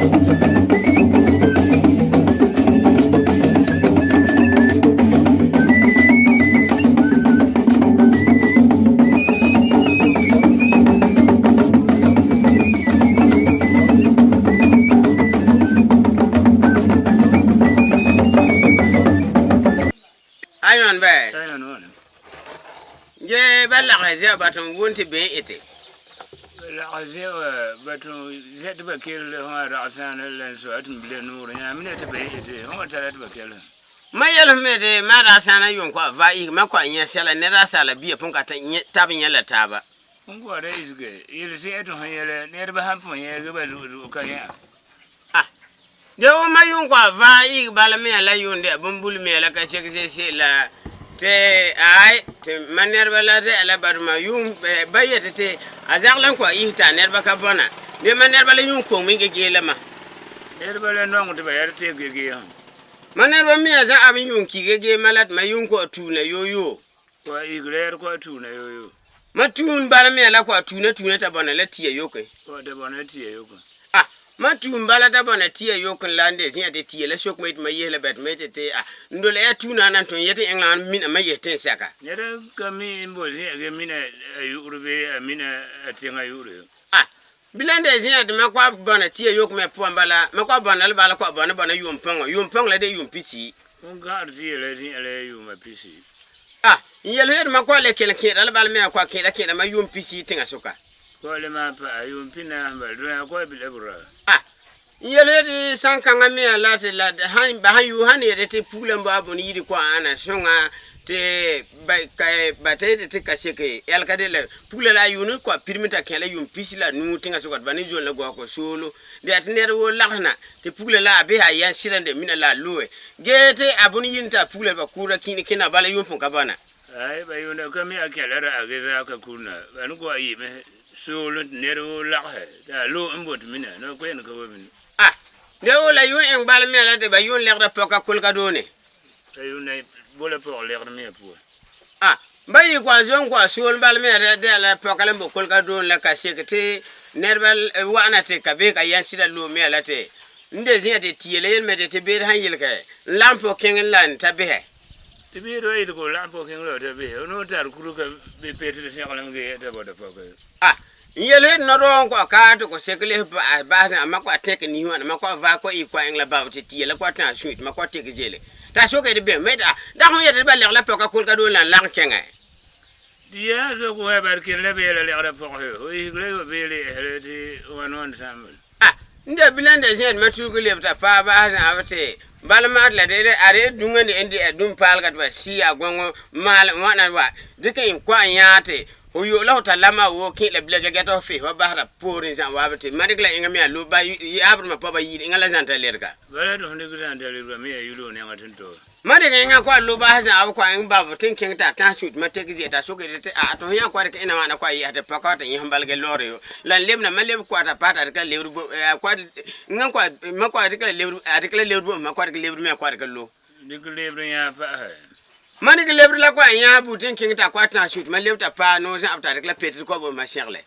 A yõn bɛ? Ge ba lagɛ zɛ'a ba tɩ n wʋn tɩ bẽn ɩtɩ. Ba lagɛ zɛ'a wa ba tɩ zɛ tɩ ba kelg fõ a rag-sãanɛ la n soa tɩ m bile nõorɛ yã mina tɩ bẽn ɩtɩ, fõ wa tara tɩ ba kelg. Ma yel f me tɩ ma rag-sãanã yʋʋn kɔa va isge ma kɔa yẽ sɛla nẽr-asaala bia põn ka tab yẽ la taaba. Fõn kɔa da isge yel-se'er tɩ fõ yele nẽrba sãn põn yẽege ba zo'ozo'e ka yẽ a. A Dee wʋ ma yʋʋn kɔa va isge bala mea la yʋʋn dɛ'a bũn-bul mea la ka sek ze'ese la, tɩ aai, tɩ ma nẽrba la dɛ'a la badõma yʋʋn ba yetɩ tɩ a zagla n kɔa isge tɩ a nẽrba ka bɔna. Dee ma nẽrba la yʋʋn koŋ mẽ ge gee la ma. Nẽrba la nõŋ tɩ ba yɛr tɩ ge gee fõm. Ma nẽrba mea zã'a n yʋʋn ki ge gee ma la tɩ ma yʋʋn kɔa tuuna yoo-yoo. Kɔa isge la yɛr kɔa tuuna yoo-yoo. Ma tuun bala mea la kɔa tuuna tuuna ta bɔna la tia yoke. Kɔa ta bɔna la tia yoke. A Ma tuun bala ta bɔna tia yoke la n de zĩ'a tɩ tia la sok ma yetɩ ma yese la bɛt ma yetɩ tɩ a n dole ya tuuna na n tõn yetɩ ẽŋa la mina ma yese tẽn-sɛka. Nẽra ka mi n bo zẽ'a ge mina a yu'urɛ bee a mina a tẽŋa yu'urɛ. A Bilam de zẽ'a tɩ ma kɔa bɔna tia yoke mɛ pʋam bala, ma kɔa bɔna la bala kɔa bɔna bɔna yʋʋm põŋɔ, yʋʋm põŋɔ la de yʋʋm pisi. Fõn gã'ar tia la zẽ'a la yʋʋma pisi. A N yele yetɩ ma kɔa le kelem kẽ'era la bala mẽ, a kɔa kẽ'era kẽ'era ma yʋʋm pisi tẽŋasʋka. Kɔa le maan pa'a yʋʋm pinaasɩ n bala, dõe a kɔa bila bʋraa. A N yele yetɩ sãn-kãŋa mẽa la tɩ la sãn ba sãn yʋ sãn yetɩ tɩ pugla n bɔ a bõn yiri kɔa ãna sõŋa tɩ ba ka ba ta yetɩ tɩ ka seke ɛlka de la pugla la a yʋʋn kɔa pirime t'a kẽ la yʋʋm pisi la nuu tẽŋasʋka tɩ ba ne zom la gɔsgɔ soolo dee tɩ nẽr woo lagsna tɩ pugla la a bɩsa a yɛm sɩda n de mina la a loe gee tɩ a bõn yiri tɩ a pugla ba kʋʋra kĩini kẽna bala yʋʋn põn ka bɔna. Ai, ba yʋʋn da ka mi a kɛla ra a ge zaa ka kurna. Ba ni kɔa yi mɛ soolum tɩ nẽr woo lagsɛ tɩ a loe n botɩ mina, nɔkpe'ene ka boi bini. A Nẽr woo la yʋʋn ẽŋ bala mea la tɩ ba yʋʋn lɛgda pɔka kʋlga doone. Ba yʋʋn na bo la pɔg-lɛgd mea pʋa. A Ba yi kɔa zom kɔa soolum bala mea la dela la pɔka la n bo kʋlga doone la ka seke tɩ nẽrba wa'ana tɩ ka bɩ ka yɛm sɩda loe mea la tɩ n de zẽa tɩ tia la yel-mɛŋɛrɛ tɩ beere sãn yelgɛ n lagɩm po kẽŋ n la n ta bɩsɛ. Tɩ beere wa yetɩ ko lagɩm po kẽŋ la ta bɩsɛ, o tarɩ kuru ka bɩ petr sẽglem gee yɛta bɔta pɔka. A N yele yetɩ nɔdɔɔ n kɔa ka tɩ kɔ sek les basẽ, a ma kɔa tẽk nis wãna, ma kɔa va kɔa ɩ kɔa ẽŋ la bao tɩ tia la kɔa tã sũi tɩ ma kɔa tek ze'ele. Tɩ a soke yetɩ, Bẽm? Ma yetɩ, A dag fõn yetɩ tɩ ba lɛg la pɔka kʋlga doone la n lagɩm kẽŋɛ. Tɩ yaa soke wã bad ken la bɩ la lɛgra pɔgsɩ, fo isge la yo beele ɛsrɛ tɩ wãn wãn sãmbl. A N de bilam de zẽed ma tuuge leb ta paa baas zãab tɩ bala maat la de a de dũŋa ne n de a dũn-paalga tɩ ba sɩ a gõŋo maal wãna wa dɩkɛ ẽ kɔa yãa tɩ fo yo la fo tar lama woo kẽ la bila gɛgɛ tɩ fo fes wa basra poorẽ zã waab tɩ ma dɩk la ẽŋa mea lo ba yaabdõma pɔa ba yiid ẽŋa la zãnta ledga. Bala tɩ fõn dɩk zãnta ledga me yaa yʋlg nẽŋa tɩ n to'oge. Ma dɩkɛ ẽŋa kɔa lo baas zãab kɔa ẽŋ bab tɩ n kẽŋ tɩ a tãs sũt ma tek ze'e tɩ a soke tɩ a tɩ fõ yã kɔa dɩkɛ ẽna wãna kɔa yɛs tɩ pɔka wa tɩ yẽs n balgɛ lɔɔrɛ yo. La n lebna ma leb kɔa t'a paa t'a dɩk la lebr bo a kɔa ẽŋa kɔa ma kɔa dɩk la lebr a dɩk la lebr bo ma kɔa dɩk lebr mẽ kɔa dɩk lo. Dɩk lebr yã pa'asɛ. Ma dɩk lebr la kɔa yã buud n kẽŋ t'a kɔa tãs sũt ma leb t'a paa noor zãab t'a dɩk la petr kɔa bo ma sẽglɛ.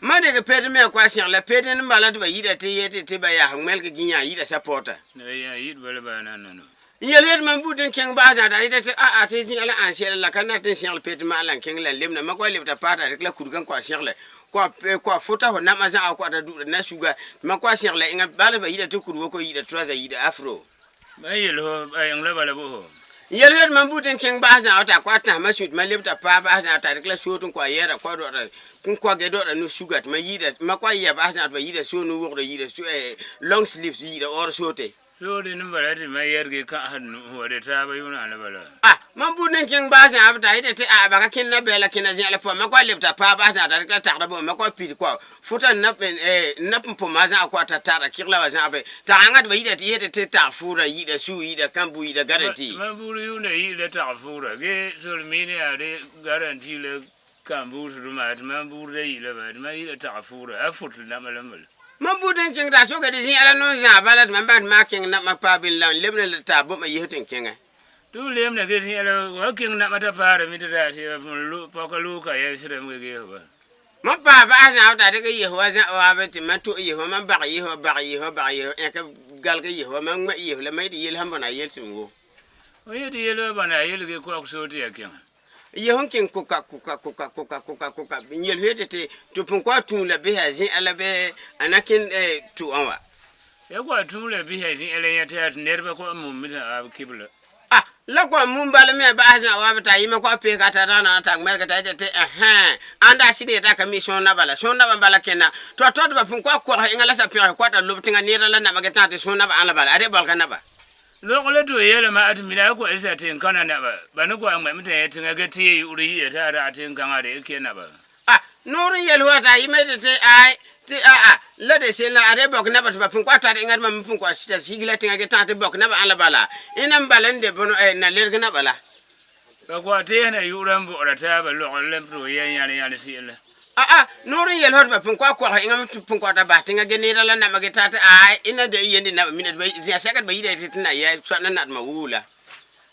Ma dɩkɛ pet mẽ kɔa sẽglɛ pet n bala tɩ ba yida tɩ yetɩ tɩ ba yaa ŋmɛlg gĩ yã yida sapɔɔta. N yel yetɩ mam buud n kẽŋ baasã t'a yeta tɩ a-a tɩ zĩ'a la ãn sɛla la ka nar tɩ n sẽgl pet ma'a la n kẽŋ la n lebna. Ma kɔa leb t'a paa t'a dɩk la kurgã n kɔa sẽglɛ kɔa fʋta fo nãmã zã'a kɔa t'a dugda na-suga tɩ ma kɔa sẽglɛ ẽŋa bala tɩ ba yida tɩ kur-woko yida trɔza yida afro. Ba yel ho, ba eŋ la bala bo ho. N yel yetɩ mam buud n kẽŋ baas zã'a t'a kɔa tãsmã sũt ma leb t'a paa baas zã'a t'a dɩk la soot n kɔa yɛɛra kɔa dɔgda n kɔa ge dɔgda nu-suga tɩ ma yiida ma kɔa yɛ baas zã'a tɩ ba yiida soo nu-wogdɔ yiida long sleeves yiida ɔɔr soote. Soore n bala tɩ ma yɛrgɛ kã'asd nu'usi wa dɩ taaba yʋʋn ãn la bala. A Mam buud n kẽŋ baas zã'a t'a yetɩ tɩ a ba ka kẽn na bɛɛ la kẽna zẽ'a la pʋam ma kɔa leb t'a paa baas zã'a t'a dɩk la tagda bõe ma kɔa pid kɔa fʋta n na n pʋm a zã'a kɔa t'a tara kɩgla wã zã'a bɛ tag ãŋa tɩ ba yida tɩ yetɩ tɩ tag fʋʋra yiida suu yiida kãmbu yiida garanti. Mam buuri yʋʋn da yi'i la tag fʋʋra gee solemiine yaa de garanti la kãmbuusdõma tɩ mam buuri da yi'i la bala tɩ mam yi'i la tag fʋʋra a fʋt nãma la n bala. Mam buuri n kẽŋ tɩ a soke tɩ zẽ'a la nõ n zã'a bala tɩ mam bãng tɩ maa kẽŋ nãmã paa bĩn la n lebna la tɩ a bõma yese tɩ n kẽŋɛ. Tɩ f lemna ge zẽ'a la wa kẽŋ nãmã t'a paara mĩ tɩ daa sɩ pɔka loog ka yɛl sɩdame ge geesg ba. Ma paa ba'as zã'a t'a dɩkɛ Yehowa zã'a waabe tɩ ma to'e Yehowa, mam bag Yehowa, bag Yehowa, bag Yehowa, ẽkɛ galgɛ Yehowa, mam ŋmɛ Yehowa la ma yetɩ yel sãn bɔna a yel tɩ m wom. Fo yetɩ yel wa bɔna a yel ge kɔɔg soo tɩ ya kẽŋɛ. Yehowa n kẽŋ koka, koka, koka, koka, koka, koka, n yel fo yetɩ tɩ tɩ põn kɔa tũu la bisɛ a zẽ'a la bɩ a na kẽn tʋ-ã wa. Ya kɔa tũu la bisɛ zẽ'a la yẽ tɩ a tɩ nẽrba kɔa mum mĩ tã a kibla. Ah, la kɔa mum bala mea ba'as zã'a waabe tɩ a yɩma kɔa peesga a tadaana t'a ŋmɛrgɛ t'a yetɩ tɩ ɛhɛ̃, ãnda a sɩd yetɩ a ka mi sõor naba la, sõor naba n bala kẽna. Tɩ a tɔ tɩ ba pʋn kɔa kɔgsɛ ẽŋa la sapẽgsɛ kɔa t'a lob tẽŋa neera la naba ge tã tɩ sõor naba ãn la bala, a de bɔlga naba. Lɔkɔ tɩ yɛla ma'a tɩ mina a kɔa isa tẽn-kãna naba, ba ni kɔa ŋmɛ mɛ tɩ yẽ tẽŋa ge tɩ yẽ yu'urɛ yi'a tɩ a daɣɛ tẽn-kaŋa de kɛ naba. Ah, nõor n yel wa tɩ a yɩma yetɩ tɩ aai, tɩ a'a, la de se'em la, a de bɔk naba tɩ ba pʋn kɔa tar ẽŋa dẽma mẽ pʋn kɔa sɩda sig la tẽŋa ge tã tɩ bɔk naba ãn la bala, ẽna n bala n de bõnɔ na lerg naba la. Ba kɔa tẽesna yu'ura n bɔ'ɔra taaba lɔgɔrɔ la n pʋrg yɛ yãle yãle se'em la. A'a, nõor n yel fo tɩ ba pʋn kɔa kɔgsɛ ẽŋa mẽ tɩ pʋn kɔa t'a bas tẽŋa ge neera la naba ge tã tɩ aai, ẽna de yende naba mina tɩ ba zẽa sɛka tɩ ba yida yetɩ tɩ na yɛ sõa nadma wuu la.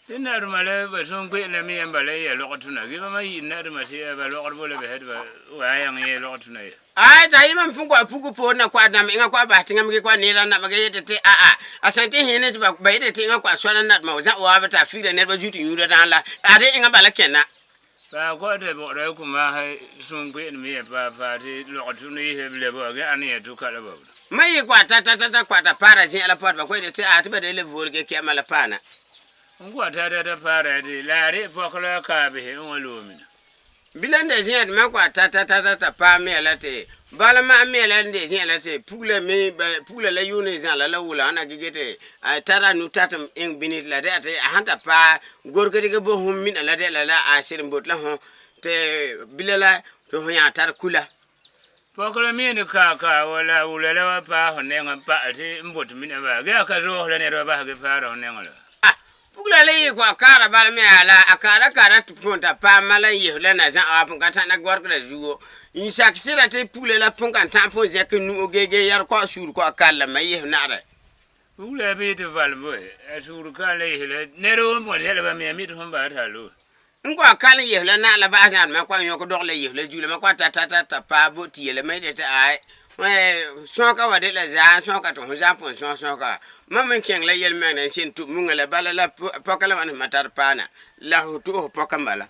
Tɩ nadma la ba sũn-kpe'em la me yãmb la yɛ lɔg-tũna, ge bãmb n yɩ nadma sɩ ba lɔgr bo la bɛsɛ tɩ ba wa yãŋ yẽ lɔg-tũna ya. Aai, tɩ a yẽma n pʋn kɔa pugu poor na kɔa dãmb ẽŋa kɔa bas tẽŋa me ge kɔa neera naba ge yetɩ tɩ a'a, a sã n tɩ hẽene tɩ ba yetɩ tɩ ẽŋa kɔa sõa nadma wã zã waabe tɩ a figra nẽrba zuo tɩ yũura dãan la, a de ẽŋa bala kẽna. Paa kɔa tɩ bɔ'ɔra kʋmaasɛ sũn-kpe'em me yɛ paa paa tɩ lɔg-tũna yise b leb wa ge ãn yẽ tʋ ka la ba. Ma yɩ kɔa ta ta ta ta kɔa ta paara zẽ'a la pʋa tɩ ba kɔa yetɩ tɩ a tɩ ba de le voolge kɛ'ɛma la paana. N kɔa ta ta ta paara tɩ la a de pɔka la kaa bisɛ n wa loome na. Bila n de zẽ'a tɩ ma kɔa ta ta ta ta ta paam mea la tɩ bala ma'a mea la n de zẽ'a la tɩ pugla me ba pugla la yʋʋn zãla la wʋla wãna ge ge tɩ a tara a nu-tatem ẽŋ bĩni tɩ la dɛ'a tɩ a sãn ta paam gorge dɩkɛ bo fõn mina la dɛ'a la la a sɩd n botɩ la fõ tɩ bila la tɩ fõ yãa tar kula. Pɔka la me ni kaa kaa wa la a wula la wa paa ho nɛŋa n pa'alɛ ti n boti mina bala ge a ka zo'ose la nɛreba basɛ ge paara ho nɛŋa la. A pugela la yi kɔa kaara bala mea la, a kaara kaara ti pon ta paɛ ma la n yehe la na za'a wa pon ka tana gɔregera zuo. N saki sira ti pugela la pon kan ta'an pon zɛkɛ nu'o ge ge yɛri kɔa suure kɔa kari la ma yehe na'arɛ. Pugela bii ti valum bo a suure kari la yehe la nɛra woo n pon zɛla ba mea mi ti hon basɛ ti a loe. N kɔa kal n yehe la na la ba'as zã'a ma kɔa yõk dɔg la yehe la zuo la ma kɔa ta ta ta ta paa bo tɩ yele ma yetɩ tɩ aai, sõsga wã de la zã'a sõsga tɩ fõ zã'a põn sõs sõsga. Mam n kẽng la yel-mɛŋrɛ n sẽn tʋ mũŋa la bala la pɔka la wãna tɩ ma tar paana la fʋ to'ose pɔka n bala.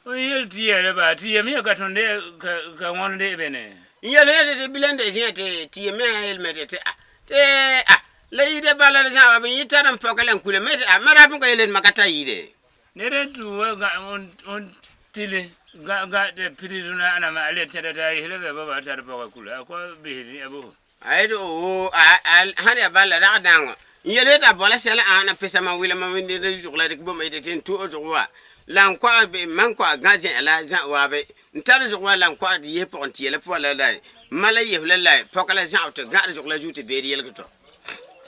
N yel tɩ ya la baa tɩ ya mẽ ka tõnde ka wõnde bẽne. N yele yetɩ tɩ bilã n de zẽa tɩ tɩ ya mẽŋa yel me tɩ a tɩ a la yide bala la zã'a wa bɩ yẽ tar n pɔka la n kule me tɩ a ma daa põn ka yele tɩ ma ka tar yire. Ned n tũ wa gã n tile gã gã tɩ prizon ãna ma'a le tẽda t'a yese la bɛ ba ba tar pɔga kula a kɔ bisɛ zĩ'a bo. A yetɩ oo a sãn ya bala la dag dãangɔ n yele yetɩ a bɔ la sɛla ãana pɩsa mam wɩla mam n zʋg la dɩk bõmba yetɩ tɩ n to'og zʋg wa la n kɔa mam kɔa gã zẽ'a la zã waabe n tar zʋg wa la n kɔa tɩ yese pɔgẽtia la pʋgã la la ma la yese la la pɔka la zãg tɩ gã'ar zʋg la zuo tɩ beere yelg tɔ.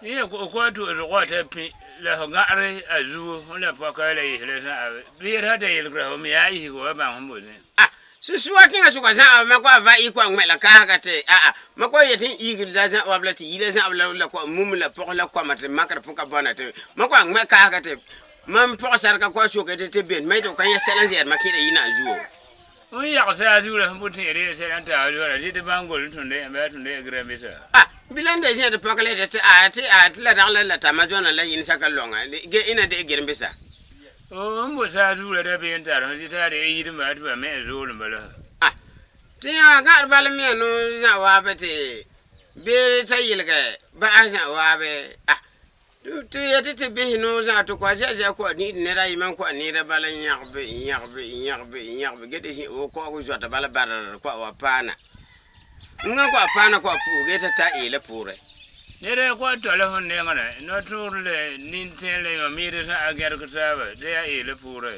Yẽ kɔa to'og zʋg wa t'a pĩ la fo gã'are a zuo fõn la pɔka la yese la zã'a beere sã ta yelgra fo me yaa isg wa bãng fõn bo zẽ'a. Ah, susua tẽŋa sʋka zã'a ma kɔa va y kɔa ŋmɛ la kaasga tɩ aa ma kɔa yetɩ n iig la zã wa la tɩ yi la zã'a la la kɔa mum la pɔg la kɔma tɩ makr pʋka bɔna tɩ ma kɔa ŋmɛ kaasga tɩ mam pɔg-sarka kɔa soke tɩ tɩ ben ma yetɩ f ka yẽ sɛla n zɛɛd ma kẽeda yinã zuo. N yagsɛ a zuo la fõn pʋtẽ'ere ya sɛla n taa zuo la tɩ tɩ bãng gol n tõnda yãmb a tõnda ya gɩrãmbɩsa. Ah, bila n de zẽa tɩ pɔka la yetɩ tɩ aa tɩ aa tɩ la dag la la tama zõna la yĩn saka lõŋa ge ẽna de gɩrẽmbɩsa. N bo saazuo la dabeem tar fõ tɩ t'a de yidẽmba tɩ ba mẽ zoolem bala. Ah, tɩ yã gã'ar bala mea no zã waabe tɩ beere ta yɩlgɛ ba'as zã waabe. Ah, tɩ yetɩ tɩ bɩs no zã tɩ kɔa zɛ zɛ kɔa niid ned ayɩma n kɔa neera bala n yãgbe n yãgbe n yãgbe n yãgbe ge tɩ zĩ o koɔg zoata bala barr kɔa wa paana. Ẽŋa kɔa paana kɔa pʋʋs ge tɩ ta eela pʋʋrɛ. Ned a kɔa tɔla fõn nengã la no-tõor la nin-tẽer la yõ-miidr sã a gẽrg taaba tɩ yaa eela pʋʋrɛ.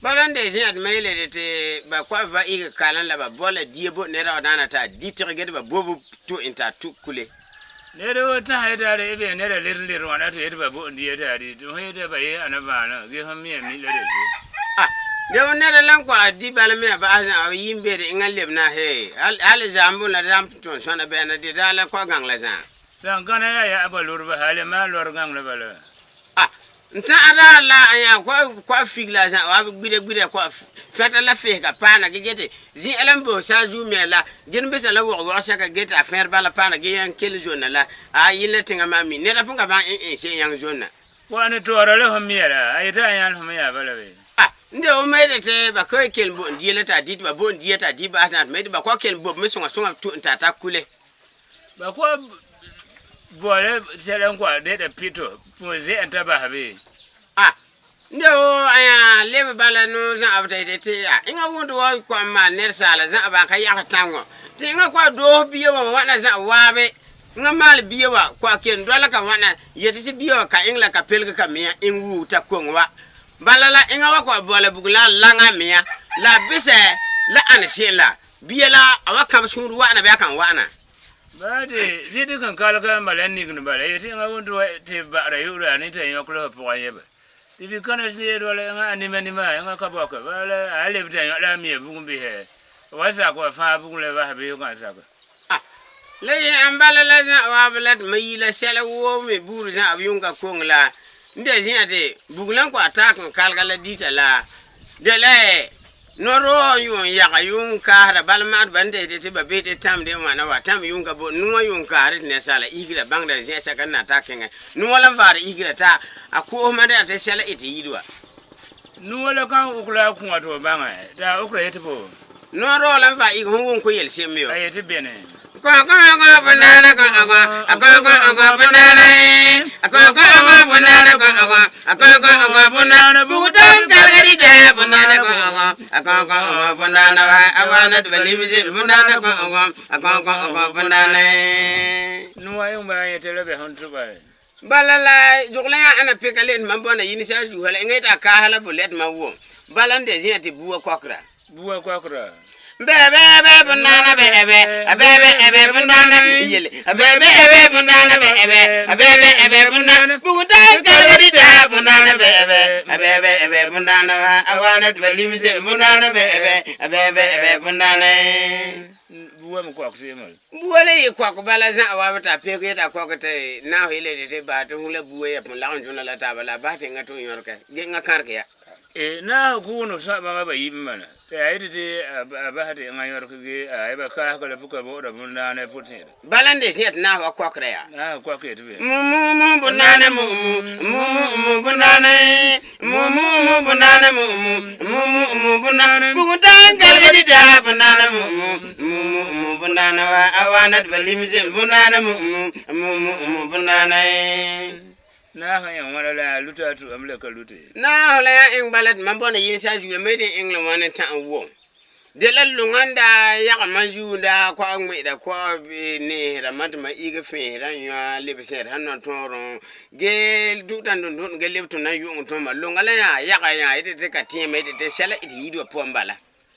Bala n de zẽa tɩ ma yele tɩ ba kɔa va ig kalẽ la ba bɔ la dia bo ned wa dãana t'a di tɩg ge tɩ ba bob tʋ n t'a tʋ kule. Ned wo tãsɛ t'a de b neda ler ler wãna tɩ yetɩ ba bo n dia t'a di tɩ fõ yetɩ ba yee ãna bãana ge fõn me mi la de zuo. Ah, de wo ned la n kɔa di bala mea ba'as zã a yi n beede ẽŋa n lebna he hal zãam bõn la zãam tõn sõna bɛɛna de daa la kɔa gãng la zã'a. Sãn gãna yaa yaa ba lorba hali maa lor gãng la bala. Ah, N tã'ara la a yã kɔa fig la zã wa gbire gbire kɔa fɛta la fehega paana ge ge tɩ zĩ'a la n bos saazuo mea la gin bisa la wɔg wɔg sɛka ge tɩ a fẽer bala paana ge yãng kell zonna la a yɩl la tẽŋa maa mi ned a põn ka bãng ẽ se'em yãng zonna. Wa ne toora la fõn mia la, a yetɩ a yãl fõm yaa bala bɩ? A n de wʋ me tɩ ba ka kell n bo n dia la tɩ a dɩ tɩ ba bo n dia tɩ a dɩ baasã tɩ me tɩ ba kɔ kell n bob me sõŋa sõŋa tʋ n t'a ta kule. Ba kɔ bɔɔlɛ sɛla n kɔa dɛda pɩtɔ pʋʋn zɛ'an ta bas bɩ? A n de wʋ a yã leb bala no zã'a b tɩ tɩ ya ẽŋa wʋnd wa kɔa n maan ned-saala zã'a ba n ka yag tãngɔ tɩ ẽŋa kɔa doos bia wã wãna zã'a waabe ẽŋa maal bia wã kɔa kell dɔla ka wãna yetɩ tɩ bia wã ka ẽng la ka pelg ka mea ẽng wuu t'a kong wa bala la ẽŋa wa kɔa bɔla bug la a laŋa mea la a bɩsɛ la ãn se'em la bia la a wa kãb sũur wa'ana bɩ a kãn wa'ana. Ba tɩ zɩ tɩ kẽn kalka n bala n nign bala yetɩ ẽŋa wʋn tɩ wa tɩ ba'ara yʋ'ʋrɛ a ne t'a yõk la f pʋgã yẽba. Tɩ bi-kãna sẽn yeel wala ẽŋa a nima nima ẽŋa ka baoka bala a leb t'a yõ la a mia bugum bisɛ wa sak wa fãa bugum la bas bɩ kãn saka. A la yẽ ãn bala la zã waab la tɩ ma yi la sɛla woo me buud zã b yʋnga kong la n de zẽa tɩ bug la n kɔ a taak n kalga la dita la de la no-roog n yʋʋn yaga yʋʋn kaasda bala maad ba n tɩ tɩ ba bee tɩ tãmd n wãna wa tãmb yʋʋn ka bo noã yʋʋn kaasd tɩ ninsaala isgra bãngda zẽa sɛka n na ta kẽngɛ noã la n vaad isgra t'a a koosma da tɩ sɛla ɩ tɩ yid wa. Noa la kãn uk la a kũa tɩ f bãngɛ tɩ a ukra yetɩ bo. No-roog la n va ig fõn wʋm kõ yel se'em yo. A yetɩ bẽne. Ko ko ko banana ko ko ko ko ko banana ko ko ko banana ko ko ko ko ko banana bugutan kalgari da banana ko ko ko ko banana wa awana balimze banana ko ko ko ko banana. Noa yẽ bã yetɩ la bɛ sẽn tʋba. Bala la zʋgla yã ãna pɩka le mam bõna yĩns a zusa la ẽŋa yetɩ a kaasa la bʋ lɛt mam wʋm bala n de zĩa tɩ bua kɔkra. Bua kɔkra. Bɛ bɛ bɛ bundana bɛ bɛ bɛ bɛ bɛ bundana yele bɛ bɛ bɛ bundana bɛ bɛ bɛ bɛ bɛ bundana bugutan kalgari da bundana bɛ bɛ bɛ bɛ bɛ bundana wa awana balimze bundana bɛ bɛ bɛ bɛ bɛ bundana. Bua me kɔk se'em la. Bua la yɩ kɔk bala zã wa b t'a peeg yetɩ a kɔk tɩ naas yele tɩ baa tɩ fõ la bua ya põn lagm zõna la taaba la a bas tɩ ẽŋa tɩ yõrkɛ ge ẽŋa kãrg ya. Naas kʋʋn sõabãmba ba yib n bala tɩ a yetɩ tɩ a bas tɩ ẽŋa yõrk ge a ba kaasga la pʋka bo'ora bũn-dãana pʋtẽeda. Bala n de zĩa tɩ naas wa kɔkra yaa. Naas kɔk yetɩ bɛ. Mu mu mu bundana mu mu mu mu mu bundana mu mu mu bundana mu mu mu mu mu bundana bugutan galgadi da bundana mu mu mu mu mu bundana wa awana balimze bundana mu mu mu mu mu bundana. Naas yẽ wãna la a luta a tʋam la ka lute. Naas la yaa ẽng bala tɩ mam bõna yĩnsã zugu la me tɩ ẽng la wãn n tã n wʋm de la lʋngã yagmã zuunda koa ŋmẽ'da koa neesrã ma tɩ ma ig fẽesrã yõ leb sẽed sãn na tõorẽ ge dʋgta n dũn ge leb tɩ na yʋng tõma lʋngã la yaa yaga yã yetɩ tɩ ka tẽeme yetɩ tɩ sɛla tɩ yid wã pʋgẽ bala.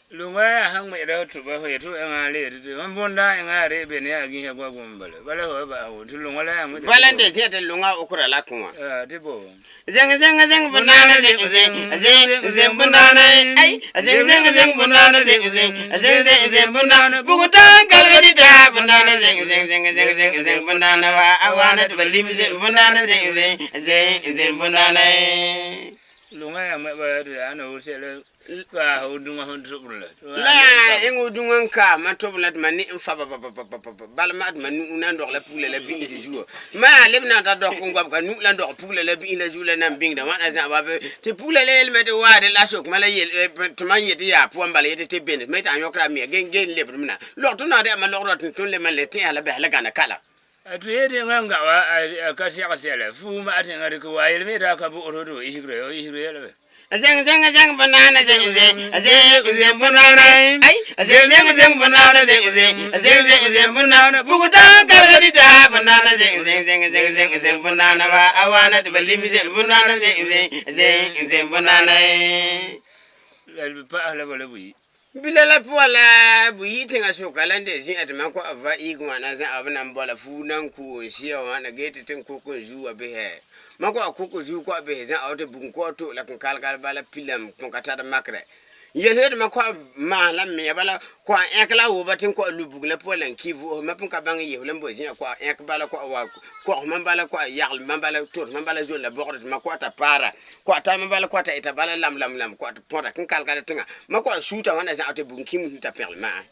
Lʋngã yaa sãn ŋmẽ'da f tʋba fo yetɩ ẽŋa le yetɩ tɩ fõn bõnda ẽŋa yaa re be ne yaa gĩsã goa gũum bala bala fo wa bas wʋm tɩ lʋngã la yaa ŋmẽ'da. Bala n de zĩa tɩ lʋngã okra la kõ wã. Tɩ bo. Zeng zeng zeng bundana zeng zeng zeng zeng bundana ay zeng zeng zeng bundana zeng zeng zeng zeng zeng bundana bugutan galgadi da bundana zeng zeng zeng zeng zeng zeng bundana wa awana balim zeng bundana zeng zeng zeng zeng bundana. Lʋngã yaa ŋmẽ bala tɩ ãna wo sɛla paas wo dũŋa sẽn tʋbr la. La yaa ẽng wo dũŋa n kaam a tʋb la tɩ ma ne n fa ba ba ba ba ba ba bala ma tɩ ma nu'u na n dog la pugla la bĩs tɩ zuo ma yaa leb na n ta dog n goab ka nu'u la n dog pugla la bĩs la zuo la na n bĩngda wãna zã wa tɩ pugla la yelme tɩ waade la sok ma la yel tɩ mam yetɩ yaa pʋgẽ bala yetɩ tɩ bend me tɩ a yõkra a mea ge n lebd mina log tɩ naood yaa ma logrã tɩ tõnd le ma le tẽesa la bɛs la gãna kala. A tɩ yetɩ ẽŋa n ga wa a ka sɛg sɛla fuum a tẽŋa rɩk wa a yelme yetɩ a ka bo'osd tɩ isgra yo isgra yɛla bɛ. Zeng zeng zeng banana zeng zeng zeng zeng banana ay zeng zeng zeng banana zeng zeng zeng zeng zeng banana bugutan galgadi da banana zeng zeng zeng zeng zeng zeng banana wa awana balim zeng banana zeng zeng zeng zeng banana. La b paas la bala bʋyi. Bila la pʋga la bʋ yi tẽŋa sʋka la n de zĩa tɩ mam kõ a va ig wãna zã b na n bala fuug na n ku n sɩa wãna gee tɩ tɩ n kok n zuu wã besɛ mam kõ a kok zuu kõ a bes zã tɩ bugum kõ to la kẽn kalkal bala pilam põn ka tar makrɛ. N yele tɩ ma kɔa maas la mea bala kɔa ẽk la woo ba tɩ n kɔa lu bugum la pʋa la n ki vo'ose. Ma pʋn ka bãng n yese la n boe zẽ'a kɔa ẽk bala kɔa wa kɔgs mam bala kɔa yagl mam bala tʋrs mam bala zol la bɔgrɔ tɩ ma kɔa ta paara kɔa tar mam bala kɔa ta ɩta bala lam lam lam kɔa tɩ põta kẽnkãlga la tẽŋa. Ma kɔa suuta wãna zã'a tɩ bugum kĩm tɩ ta pẽgl ma'a.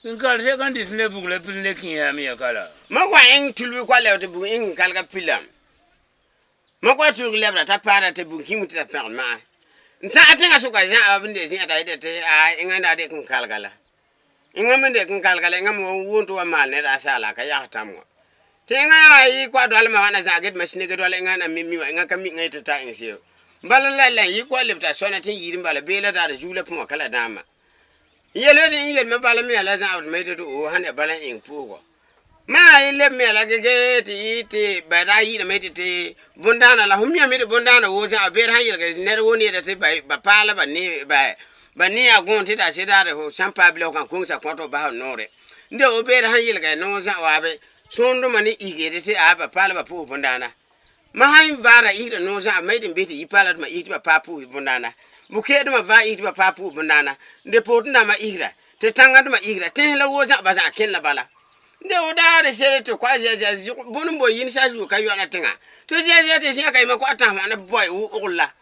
Kẽnkãl-sɛka n dɩt ne bug la pil ne kĩ yaa me ya ka la. Ma kɔa ẽng tulbi kɔa lɛb tɩ bugum ẽng kẽnkãlga pilam. Ma kɔa tulg lɛbra ta paara tɩ bugum kĩm tɩ ta pẽgl ma'a. N tã a tẽŋa sʋka zã'a b n de zẽ'a t'a yetɩ tɩ aai ẽŋa n daa dɩk kẽnkãlga la. Ẽŋa me n de kẽnkãlga la, ẽŋa me wa wʋn tɩ wa maal ned asaala a ka yag tãm wã. Tɩ ẽŋa yaa yɩ kɔa dɔalmã wãna zã'a ge tɩ masĩna ge dɔla ẽŋa na mi mi wã, ẽŋa ka mi ẽŋa yetɩ t'a ẽŋ seo. Bala la, la n yɩ kɔa leb t'a sɔna tɩ n yiid n bala bee la daar zug la pʋgã ka la dãambã. N yele tɩ n yel me bala mea la zã'a tɩ ma yetɩ tɩ oo sãn ya bala n ẽŋ pʋʋsgɔ. Maa y leb mea la ge ge tɩ y tɩ ba daa yi'irame tɩ tɩ bõn-dãana la fõn miame tɩ bõn-dãana woo zã'a beere sãn yelge nɛra woo ne yeta tɩ ba paa la ba ne ba ba ne a gõon tɩ daa sɩdaare fo sãn paa bila fo kãn kõŋsa kõt fo bas f nõorɛ. N de wo beere sãn yelge noor zã'a waabe sõondõma ne isge yetɩ tɩ aa ba paa la ba pʋʋs bõn-dãana. Ma sãn vaara isgra noor zã'a ma yetɩ n bɩs tɩ yi-paalã dõma is tɩ ba paa pʋʋs bõn-dãana, bʋ-keedõma vaa is tɩ ba paa pʋʋs bõn-dãana, n de pootẽ-dãmbã isgra, tɩ tãngã dõma isgra, tẽns la woo zã'a ba zã'a kẽn la bala. N de wo daare sere tɩ koa zɛa zɛa zɩg bõn n boe yĩn sa zuo ka yɔna tẽŋa, tɩ zɛa zɛa tɩ zẽa kayẽma koa tãs wãna bɔɩ wʋ ogl la.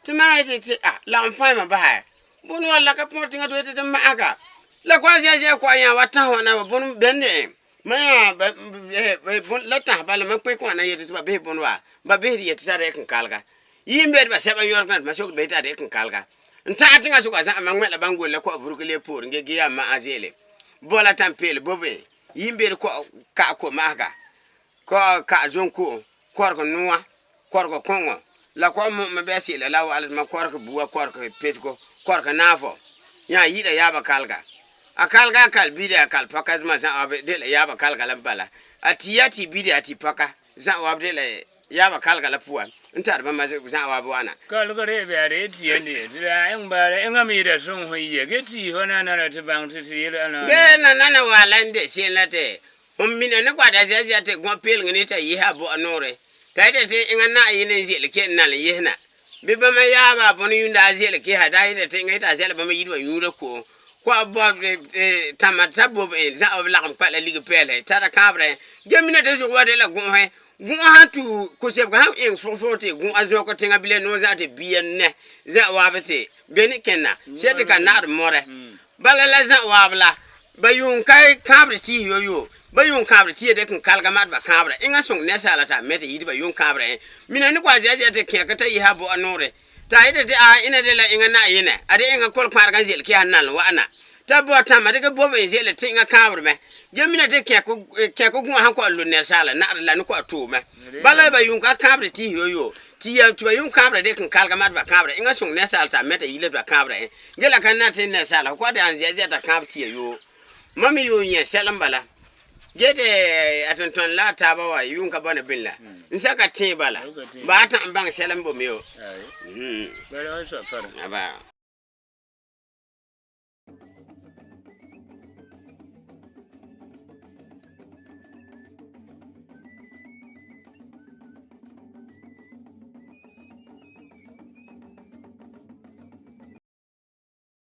Tɩ maa yetɩ tɩ a, lagem fãɩmã basɛ. Bõn wã la ka põr tẽŋa tɩ yetɩ tɩ ma'aga. La koa zɛa zɛa koa yã wa tãs wãna wa bõn bẽnde ẽ. Ma yã la tãs bala ma kpẽk wãna yetɩ tɩ ba bɩs bõn wa, ba bɩsd yetɩ t'a rɛk n kalga. Yɩ n be tɩ ba sɛba yõrg na tɩ ma sokd ba yetɩ a rɛk n kalga. N tã tẽŋa sʋka zã'a ma wẽ la bãn gol la koa vurg le poorẽ ge ge yaa ma'a ze'ele. Bɔ la tãn-peel bobe yɩ n be tɩ koa ka'a ko-maasga, koa ka'a zõn-ko'om, kɔrg noa, kɔrg kõŋɔ, la koa mõ'me bɩ a se'ela la wa'ala tɩ ma kɔrg bua, kɔrg pesgo, kɔrg naafɔ. Yã yɩɩda yaaba kalga. A kalga a kal bida a kal pɔka dõma zã'a wa de la yaaba kalga la bala. A tɩ a tɩ bida a tɩ pɔka zã'a wa de la yaaba kalga la pʋam n tar bãmba zã'a wa wa'ana. Kalga re bɩ a re tɩ ya ne tɩ la ẽŋ bala ẽŋa me yɩɩda sõng fõ yia ge tɩ fo na nana tɩ bãng tɩ tɩ yel ãna. Ge nanana wa la n de se'em la tɩ Fõn mina ne goada zɛa zɛa tɩ gõ-peelg ne t'a yese a bɔ'a nõorɛ, t'a yetɩ tɩ ẽŋa Na'ayenɛ n ze'ele ke n nal n yese na. Bɩ bãmba yaaba a bõn yũnda a ze'ele kesa daa yetɩ tɩ ẽŋa yetɩ a zɛla bãmba yir wã yũura ko'om. Kɔa bɔ tãma t'a bob ẽ zã'a b lagem kpa la lig-pɛɛlsɛ tara kãabrɛ ge mina tɩ zʋg wa de la gõ'osɛ. Gõ'o sãn tu kʋsebgo sãn ẽng fʋg-fʋg tɩ gõ'a zõk tẽŋa bila noor zã'a tɩ bia nɛ zã'a waab tɩ beni kẽnna sɛ tɩ ka na'ad mõrɛ. Bala la zã'a waab la, ba yuun ka kãabri tiisi yo-yo. Ba yuun kãabri tia dek n kalga mat ba kãabra. Ẽŋa n sõŋ nɛrsaala tɩ a mɛ tɩ yit ba yuun kãabra ẽ. Mina ni kɔa zɛa zɛa tɩ kẽeka ta yese a bɔ'a nõorɛ. Tɩ a yetɩ tɩ aa ẽna de la ẽŋa Na'ayenɛ, a de ẽŋa kɔlkpãarga n ze'ele kɛsa nal n wa'ana. Tɩ a bɔ tãmba dɩkɛ bob ẽ ze'ele tɩ ẽŋa kãabr mɛ. Ge mina tɩ kẽek gũ'a sãn kɔa lo nɛrsaala na'arɛ la ni kɔa too mɛ. Bala la ba yuun ka kãabri tiisi yo-yo. Tia tɩ ba yuun kãabra dek n kalga mat ba kãabra. Ẽŋa n sõŋ nɛrsaala tɩ a mɛ t'a yila tɩ ba kãabra ẽ. Ge la ka nari tɩ nɛresaala fo kɔa daan zɛa zɛa t'a kãab tia yoo. Mam me yuun yẽ sɛla n bala. Ge tɩ a tõntõn la a taaba wa yuun ka bɔna bini la, n sa ka tẽe bala. Ba a tã n bãŋɛ sɛla n bo me yoo. Bala.